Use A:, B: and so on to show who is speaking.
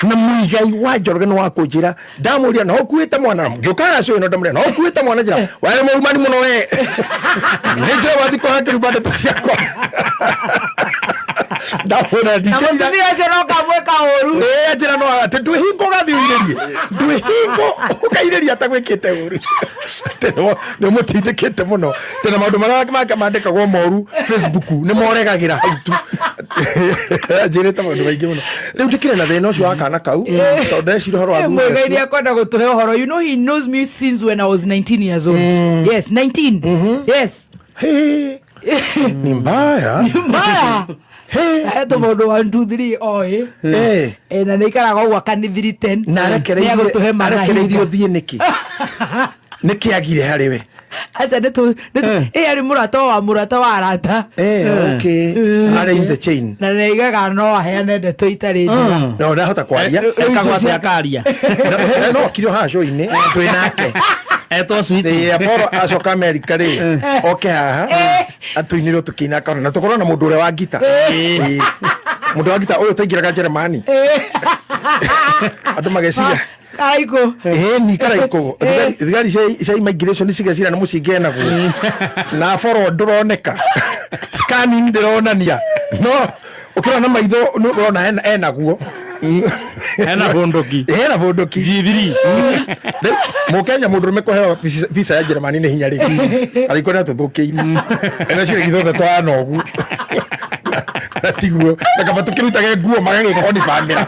A: Na Muigai wa Njoroge nĩ wa kũnjĩra, ndamũria no ũkuĩte mwana, ngĩũka haha ĩno, ndamũria no ũkuĩte mwana, njĩra we mũrumani mũno we, nĩ njũĩ wathiĩ kũhakĩrumba ndeto ciakwa, ndamwĩra
B: Na
A: ndingĩira.
B: mũtumia ũcio no kamwĩka ũru.
A: Ĩĩ, njĩra no atĩ ndwĩ hingo ũgathiĩ ũirĩrie, ndwĩ hingo ũkairĩria atagwĩkĩte ũru, atĩ nĩ ũmũtindĩkĩte mũno tena maũndũ marĩa make mandĩkagwo moru Facebook nĩ moregagĩra hau tu. Njĩrĩte maũndũ maingĩ mũno. Rĩu ndĩkĩrĩ na thĩna ũcio wa kana kau, tondũ ndeciria ũhoro wa thuri
B: Muigai
A: acio.
B: nĩ akwenda gũtũhe ũhoro. You know he knows me since when I was 19 years old. Yes, 19, yes.
A: Hĩ, ni mbaya.
B: Mbaya.
A: Hĩ.
B: Etwo mũndũ 1 2 3 oĩ. Na nĩ ikaraga ũguo akanithiri 10.
A: Na
B: Nĩagũtũhe
A: arekereirio
B: manahinda.
A: thiĩ nĩkĩ? Nĩkĩ agire harĩ we?
B: Aca, nĩ tũ ĩ arĩ mũrata wa mũrata wa arata.
A: Okay, arĩ in the chain.
B: Na nĩ aigaga no aheane ndeto itarĩ njega.
A: No ndahota kwaria.
B: Rĩu icio
C: Ekagwo
B: cia-
C: atĩa akaria?
A: No kirio haha show-inĩ twĩ nake.
C: Etwo Sweet.
A: Ĩĩ, Apollo acoka Amerika rĩ, oke haha atũinĩrwo tũkĩina kana na tũkorwo na mũndũ ũrĩa wa ngita. Ĩĩ. Mũndũ wa ngita ũyũ ũtaingĩraga Jeremani, andũ mageciria
B: Karaikũ.
A: Ĩni Karaikũ, thigari cia immigration cigecira nĩ mũcinga enaguo na boro ndũroneka, scanning ndĩronania, no ũkĩrora na maitho nĩ ũrona enaguo.
C: Hena bunduki.
A: Hena bunduki.
C: G3.
A: Rĩu mũkenya mũndũrũme kũheo visa ya Jeremani nĩ hinya rĩ, arĩkwo nĩ atũthũkĩire ena cirĩ githothe twana ũguo na tiguo, na kaba tũkĩrutage nguo magagĩkorwo nĩ bamĩra.